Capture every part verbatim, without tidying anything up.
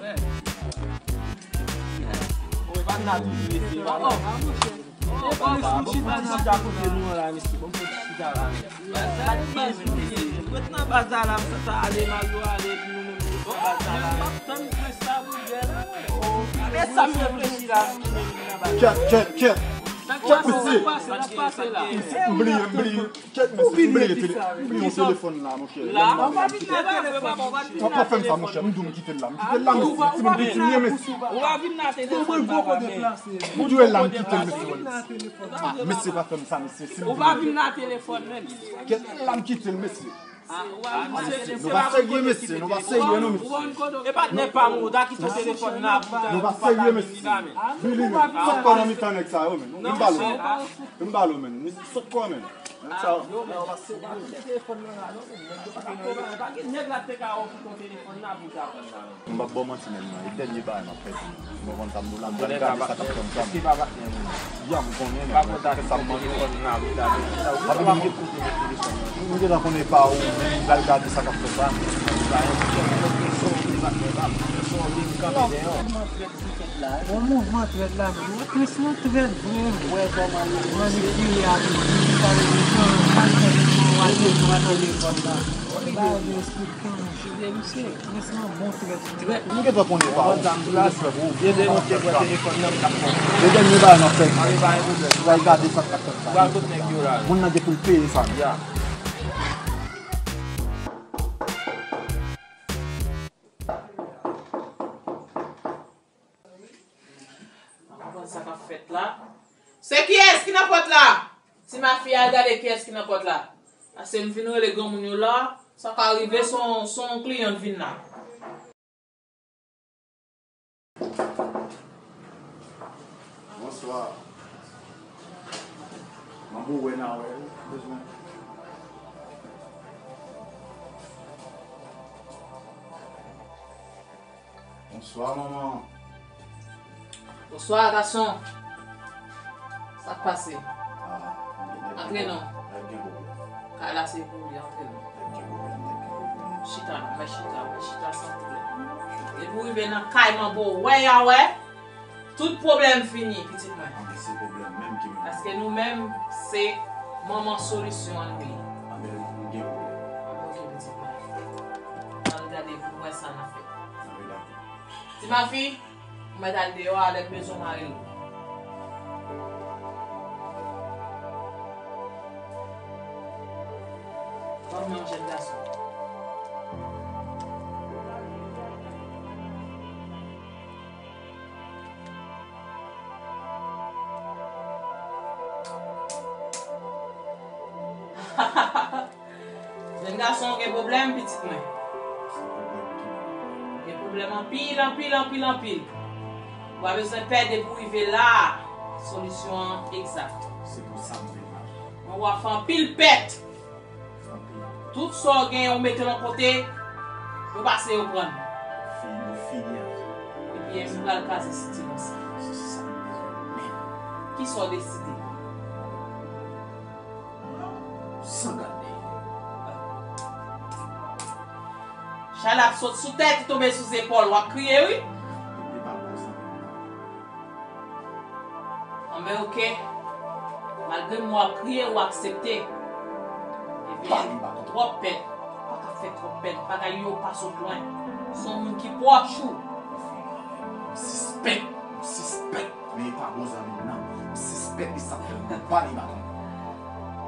Ou pa nan tou mesye, pa nan. Bon, bon, bon, chita kote nou an la, mesye. Bon, bon, chita la. Ret nan baz la, m santi ale, Mario ale, epi nou menm nou ret nan baz la. M ap tann prince la pou jwe la, wi. E sa m reflechi la, m tounen vin nan baz la. Kèt, kèt, kèt. Kèt, mesye. M bliye, m bliye. Kèt, mesye, m bliye tele-, m bliye yon telefòn la, monchè. La, ou pa vin nan telefòn. W ap fè m sa, monchè. M di w m kite l la. M kite l la, mesye. Ti moun piti m ye, mesye. Ou pa vin nan telefòn, papa, men. M di w la, m kite l, mesye. Ah, mesye, pa fè m sa, mesye. Si m vin nan telefòn, men. Kèt, la, m kite l, mesye. Ah, mesye, nou pa serye, mesye. Nou pa serye, non, mesye. E patnè pa m, ou ta kite telefòn nan pou ta. Nou pa serye, mesye. Billy, men, sot kò nan mitan nèg sa yo, men. M ba l, men. M ba l, men. Sot kò, men. Nèg sa yo. Nèg la te ka ofri ton telefòn nan pou ta pran nan. M p ap ba w manti, men, non. E dènye bagay m ap fè pou ou. M konn sa m di w la, m pral gade sa k ap fè m sa. Eske pa patnè moun? Ya, m konnen, men, men, se sa m mande w. Apre, m gen, m gentan konnen pa ou, men m pral gade sa k ap fèt la. Yon mouvman trèt la, men. Prince lan trèt vre, vre. Manipile avèk li, pale de jan, pa fè li pou w al jwenn nan telefòn la. Ba yo de respè. Mesye, Prince lan bon trèt. Trèt. M gentan konnen pa ou. Yo te monte pran telefòn nan, m t ap pran. Yo te mete bagay nan fèt. Pale pa yon pwoblèm. Pral gade sa k ap fèt la. Pral kot nèg yo la. Moun nan gen pou l peye sa. Ya. Fi a al gade kiyès ki nan pòt la. Paske m fin rele granmoun yo la, sa ka rive se yon, se yon kliyan k vin la. Bonswa. Manbo wè nan wè, bezwen. Bonswa, manman. Bonswa, gason. Sa k pase? Ah, antre non. Nèg gen pwoblèm. Kay la se pou li, antre non. Nèg gen pwoblèm, nèg gen pwoblèm. Chita non, mwen chita, mwen chita san pwoblèm. Depi w rive nan kay manbo, wè ya wè. Tout pwoblèm fini, pitit mwen. Anben se pwoblèm menm ki menm. Paske nou menm, se manman solisyon an nou ye. Anben nou gen pwoblèm. Anben oke, pitit mwen. Al gade pou mwen sa n ap fè. Anben dakò. Ti mafi, ou mèt al deyò a, lè m bezwen w m a rele w. Ban m yon jèn gason. Jèn gason, w gen pwoblèm, pitit mwen. Gen pwoblèm anpil, anpil, anpil, anpil. Ou pa bezwen pè depi w rive la a. Solisyon an egzak. Se pou sa m vin la. Mwen wè w ap fè anpil pèt. Tout sa w genyen, ou mete l yon kote, yo pase, yo pran l. Fini, yo fini avè w. Ebyen, nou pral kraze sitilasyon. Se sa m bezwen menm. Kisa w deside? San gade. Chalap sot sou tèt, li tonbe sou zepòl, w ap kriye, wi. Epi pa bon zanmi m nan. Anben, oke. Malgre m wè w ap kriye, ou aksepte. Ebyen, twòp pèn. Pa ka fè twòp pèn. Bagay yo pa sot lwen. Se yon moun ki pwòch ou. M sispèk. M sispèk. Men e pa bon zanmi m nan. M sispèk li sa fè m ba li baton.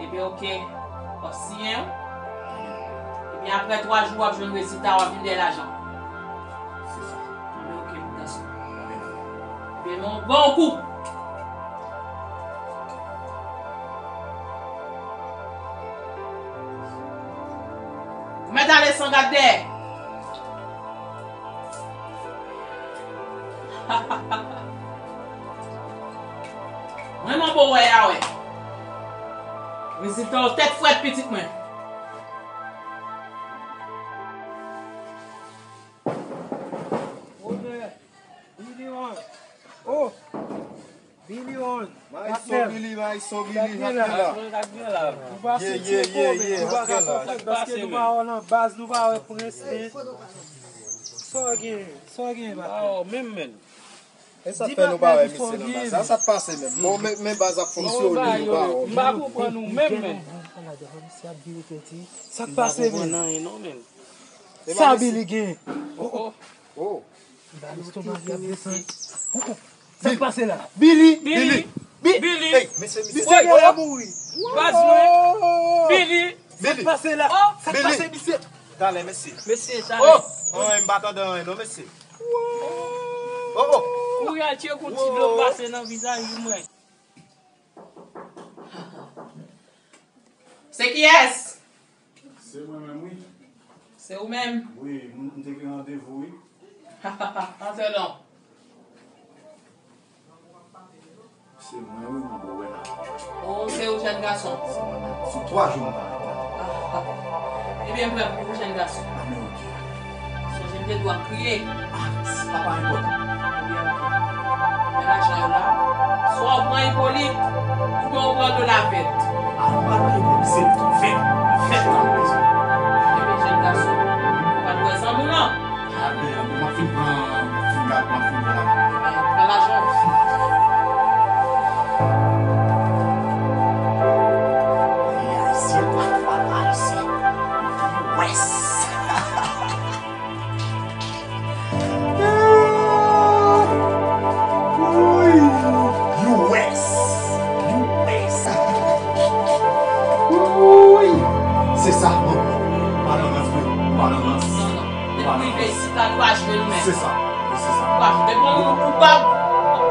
Ebyen, oke. W ap siyen wi. Ebyen, apre twa jou, w ap jwenn rezilta, w ap vin dèyè lajan. Se sa. Ebyen, oke, bout gason. Ebyen, men yon bon kou. Ou mèt ale san gade dèyè. Mwen manbo wè a wè. Rezilta w tèt frèt pitit mwen. Billy One. Oh! Billy One. Maestro Billy, Maestro Billy, sak gen la? Nou pase ti kòb, nou pa ka konprann paske nou pa wè nan baz, nou pa wè prens, men sa w gen, sa w gen, patnè? Menm, menm. E sa k fè nou pa wè misye nan baz la? Sa k pase menm? Bon, men, men baz ap fonksyone, nou pa wè. M pa konprann ou menm, menm. Sa k pase, menm? Sa Billy gen? Oh, oh. Lestomak li ap desann. Sa k pase la? Billy! Billy! Billy! Ey, mesye, misye. Misye genlè mouri. Baz mwen. Billy! Sa k pase la? Sa k pase, misye? Talè, mesye. Mesye, talè. Oh! Oh, m pa tande anyen non, mesye. Oh, oh. Kouri al tcheke yon ti dlo pase nan vizaj mwen. Se kiyès? Se mwen menm, wi. Se ou menm? Wi, m, m te gen randevou, wi. Antre non. Se mwen, wi, manbo wè la. Oh, se ou, jèn gason? Se mwen menm. Sou twa jou m pa rete. Ebyen, m prè pou ou, jèn gason. Anben, oke. Sonje m te di w ap kriye. Ah, sa pa enpòtan. Ebyen, oke. Men lajan yo la. Swa w pran Ipolit, oubyen w pran Dolavèt. Ah, m pa pran Ipolit, se Vèt. Vèt la m bezwen. Ebyen, jèn gason, ou pa t wè zanmi w lan? Anben, anben, m ap fin pran, m ap fin gad, m ap fin pran lajan. Ebyen, pran lajan w. Peyi Ayisyen, pa twò Ayisyen. Wès. Ui! U S! U S! Ui! Se sa, manman. Pa nan rans, wi. Pa nan rans. Pa nan rans. Se sa. Wi, se sa. Depi yon moun koupab,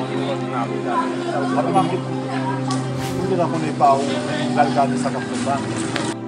Mwen gen kòd nan apre la. Apre m ap gen, m gentan konnen pa ou, m pral gade sa k ap fèt la.